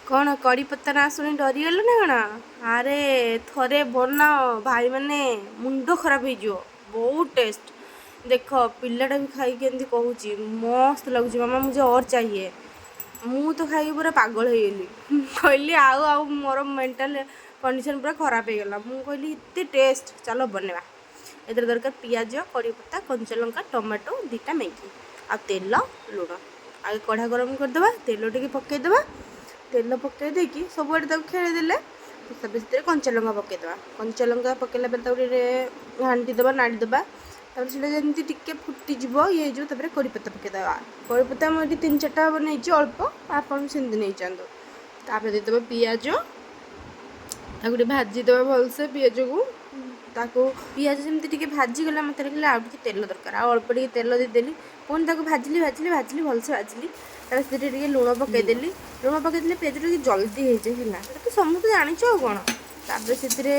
କ'ଣ କଡ଼ିପତ୍ତା ନାଁ ଶୁଣି ଡରିଗଲ ନା କ'ଣ? ଆରେ ଥରେ ବନାଅ ଭାଇମାନେ, ମୁଣ୍ଡ ଖରାପ ହେଇଯିବ, ବହୁତ ଟେଷ୍ଟ। ଦେଖ, ପିଲାଟା ବି ଖାଇକି ଏମିତି କହୁଛି, "ମସ୍ତ ଲାଗୁଛି ମାମା, मुझे और चाहिए।" ମୁଁ ତ ଖାଇକି ପୁରା ପାଗଳ ହେଇଗଲି। କହିଲି ଆଉ ଆଉ ମୋର ମେଣ୍ଟାଲ କଣ୍ଡିସନ୍ ପୁରା ଖରାପ ହେଇଗଲା। ମୁଁ କହିଲି, ଏତେ ଟେଷ୍ଟ, ଚାଲ ବନେଇବା। ଏଥିରେ ଦରକାର ପିଆଜ, କଡ଼ିପତ୍ତା, କଞ୍ଚାଲଙ୍କା, ଟମାଟୋ, 2ଟା ମ୍ୟାଗି ଆଉ ତେଲ, ଲୁଣ। ଆଗେ କଢ଼ା ଗରମ କରିଦେବା, ତେଲ ଟିକେ ପକାଇଦେବା। ତେଲ ପକାଇ ଦେଇକି ସବୁଆଡ଼େ ତାକୁ ଖେଳେଇ ଦେଲେ, ତାପରେ ସେଥିରେ କଞ୍ଚାଲଙ୍କା ପକାଇଦେବା। କଞ୍ଚାଲଙ୍କା ପକାଇଲା ପରେ ତାକୁ ଟିକେ ଘାଣ୍ଟି ଦେବା, ନାଡ଼ି ଦେବା। ତାପରେ ସେଇଟା ଯେମିତି ଟିକେ ଫୁଟିଯିବ, ଇଏ ହେଇଯିବ, ତାପରେ କଡ଼ିପତ୍ତା ପକାଇଦେବା। କଡ଼ିପତ୍ତା ମୁଁ ଏଠି ତିନି ଚାରିଟା ବନେଇଛି, ଅଳ୍ପ, ଆପଣ ବି ସେମିତି ନେଇଯାଆନ୍ତୁ। ତାପରେ ଦେଇଦେବା ପିଆଜ, ତାକୁ ଟିକେ ଭାଜିଦେବା ଭଲସେ ପିଆଜକୁ। ତାକୁ ପିଆଜ ଯେମିତି ଟିକେ ଭାଜିଗଲା, ମୋତେ ଲାଗିଲା ଆଉ ଟିକେ ତେଲ ଦରକାର, ଆଉ ଅଳ୍ପ ଟିକେ ତେଲ ଦେଇଦେଲି। ପୁଣି ତାକୁ ଭାଜିଲି, ଭାଜିଲି, ଭାଜିଲି, ଭଲସେ ଭାଜିଲି। ତାପରେ ସେଥିରେ ଟିକେ ଲୁଣ ପକାଇଦେଲି। ଲୁଣ ପକାଇଦେଲେ ପିଆଜ ଟିକେ ଜଲ୍ଦି ହେଇଯାଏ, ହେଲା। ଏଇଟା ତ ସମସ୍ତେ ଜାଣିଛ, ଆଉ କ'ଣ? ତାପରେ ସେଥିରେ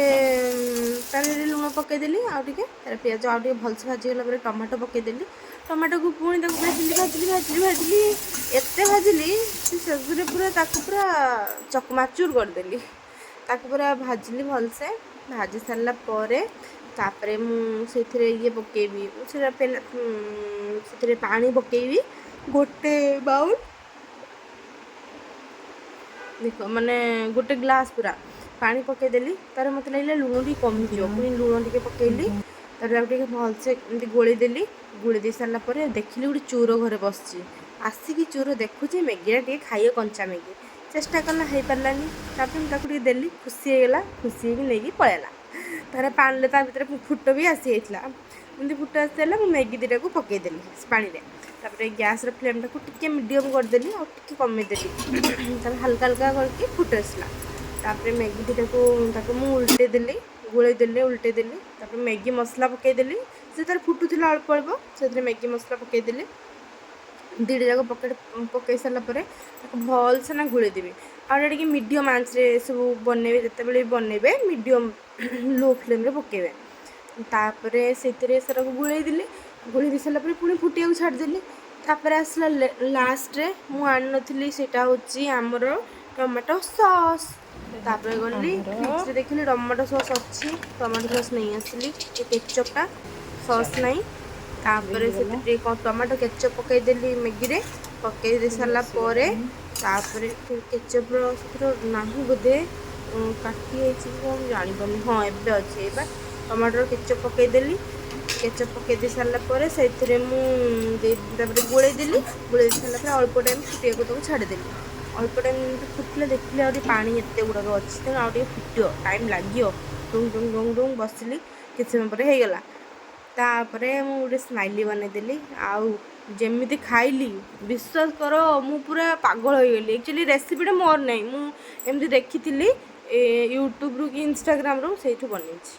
ତାପରେ ଲୁଣ ପକାଇଦେଲି ଆଉ ଟିକେ। ତାପରେ ପିଆଜ ଆଉ ଟିକେ ଭଲସେ ଭାଜିଗଲା ପରେ ଟମାଟୋ ପକାଇଦେଲି। ଟମାଟୋକୁ ପୁଣି ତାକୁ ଭାଜିଲି, ଭାଜିଲି, ଭାଜିଲି, ଭାଜିଲି, ଏତେ ଭାଜିଲି ସେ ଶେଷରେ ପୁରା ତାକୁ ପୁରା ଚକମାଚୁର କରିଦେଲି। ତାକୁ ପୁରା ଭାଜିଲି ଭଲସେ। ଭାଜି ସାରିଲା ପରେ ତାପରେ ମୁଁ ସେଥିରେ ଇଏ ପକାଇବି, ସେଟା ସେଥିରେ ପାଣି ପକାଇବି ଗୋଟେ ବାଉଲ୍। ଦେଖ, ମାନେ ଗୋଟେ ଗ୍ଲାସ୍ ପୁରା ପାଣି ପକାଇଦେଲି। ତାପରେ ମୋତେ ଲାଗିଲା ଲୁଣ ଟିକେ କମିଯିବ, ପୁଣି ଲୁଣ ଟିକେ ପକାଇଲି। ତାପରେ ତାକୁ ଟିକେ ଭଲସେ ଏମିତି ଗୋଳେଇ ଦେଲି। ଗୋଳେଇ ଦେଇ ସାରିଲା ପରେ ଦେଖିଲି ଗୋଟେ ଚୋର ଘରେ ବସିଛି। ଆସିକି ଚୋର ଦେଖୁଛି ମ୍ୟାଗିଟା ଟିକେ ଖାଇବ, କଞ୍ଚା ମ୍ୟାଗି। ଚେଷ୍ଟା କଲା, ହେଇପାରିଲାନି। ତାପରେ ମୁଁ ତାକୁ ଟିକେ ଦେଲି, ଖୁସି ହେଇଗଲା। ଖୁସି ହେଇକି ନେଇକି ପଳେଇଲା। ତାପରେ ପାଣିରେ ତା ଭିତରେ ଫୁଟ ବି ଆସିଯାଇଥିଲା। ଏମିତି ଫୁଟ ଆସିସାରିଲା, ମୁଁ ମ୍ୟାଗି 2ଟାକୁ ପକାଇଦେଲି ସେ ପାଣିରେ। ତାପରେ ଗ୍ୟାସ୍ର ଫ୍ଲେମ୍ଟାକୁ ଟିକେ ମିଡ଼ିୟମ୍ କରିଦେଲି ଆଉ ଟିକେ କମେଇଦେଲି। ତାପରେ ହାଲକା ହାଲକା କରିକି ଫୁଟ ଆସିଲା। ତାପରେ ମ୍ୟାଗି 2ଟାକୁ ତାକୁ ମୁଁ ଉଲଟେଇ ଦେଲି, ଗୋଳେଇ ଦେଲି, ଉଲଟେଇ ଦେଲି। ତାପରେ ମ୍ୟାଗି ମସଲା ପକାଇଦେଲି। ସେ ତାର ଫୁଟୁଥିଲା ଅଳ୍ପ ଅଳ୍ପ, ସେଥିରେ ମ୍ୟାଗି ମସଲା ପକାଇଦେଲି। 2ଟା ଯାକ ପକାଇ ସାରିଲା ପରେ ତାକୁ ଭଲସେ ନା ଗୋଳେଇ ଦେବି। ଆଉ ଏଇଟା ଟିକେ ମିଡ଼ିୟମ୍ ଆଞ୍ଚରେ ସବୁ ବନେଇବେ। ଯେତେବେଳେ ବି ବନେଇବେ, ମିଡ଼ିୟମ୍ ଲୋ ଫ୍ଲେମ୍ରେ ପକାଇବେ। ତାପରେ ସେଥିରେ ସେଟାକୁ ଗୋଳେଇ ଦେଲି। ଗୋଳେଇ ଦେଇ ସାରିଲା ପରେ ପୁଣି ଫୁଟିବାକୁ ଛାଡ଼ିଦେଲି। ତାପରେ ଆସିଲା ଲାଷ୍ଟରେ ମୁଁ ଆଣିନଥିଲି, ସେଇଟା ହେଉଛି ଆମର ଟମାଟୋ ସସ୍। ତାପରେ ଗଲି ଫ୍ରିଜରେ, ଦେଖିଲି ଟମାଟୋ ସସ୍ ଅଛି। ଟମାଟୋ ସସ୍ ନେଇ ଆସିଲି। ଏ କେଚପ୍ଟା, ସସ୍ ନାହିଁ। ତାପରେ ସେଥିରେ ଟିକେ କ'ଣ ଟମାଟୋ କେଚପ୍ ପକାଇଦେଲି ମ୍ୟାଗିରେ। ପକାଇ ଦେଇ ସାରିଲା ପରେ ତାପରେ କେଚପ୍ର ସେଥିର ନାହିଁ ବୋଧେ, କାଟି ହେଇଛି କି କ'ଣ ଜାଣିପାରୁନି। ହଁ, ଏବେ ଅଛି। ଏଇବା ଟମାଟୋର କେଚପ୍ ପକାଇଦେଲି। କେଚପ୍ ପକାଇ ଦେଇ ସାରିଲା ପରେ ସେଥିରେ ମୁଁ ଦେଇ ତାପରେ ଗୋଳେଇ ଦେଲି। ଗୋଳେଇ ଦେଇ ସାରିଲା ପରେ ଅଳ୍ପ ଟାଇମ୍ ଫୁଟିବାକୁ ତାକୁ ଛାଡ଼ିଦେଲି। ଅଳ୍ପ ଟାଇମ୍ ଏମିତି ଫୁଟିଲେ, ଦେଖିଲି ଆହୁରି ପାଣି ଏତେ ଗୁଡ଼ାକ ଅଛି, ତେଣୁ ଆଉ ଟିକେ ଫୁଟିବ, ଟାଇମ୍ ଲାଗିବ। ଟୁଙ୍ଗ ଟୁଙ୍ଗ ଟୁଙ୍ଗ ଟୁଙ୍ଗ ବସିଲି, କିଛି ସମୟ ପରେ ହେଇଗଲା। ତାପରେ ମୁଁ ଗୋଟେ ସ୍ମାଇଲି ବନେଇଦେଲି। ଆଉ ଯେମିତି ଖାଇଲି, ବିଶ୍ୱାସ କର, ମୁଁ ପୁରା ପାଗଳ ହେଇଗଲି। ଆକ୍ଚୁଆଲି ରେସିପିଟା ମୋର ନାହିଁ, ମୁଁ ଏମିତି ଦେଖିଥିଲି ୟୁଟ୍ୟୁବରୁ କି ଇନଷ୍ଟାଗ୍ରାମରୁ, ସେଇଠୁ ବନେଇଛି।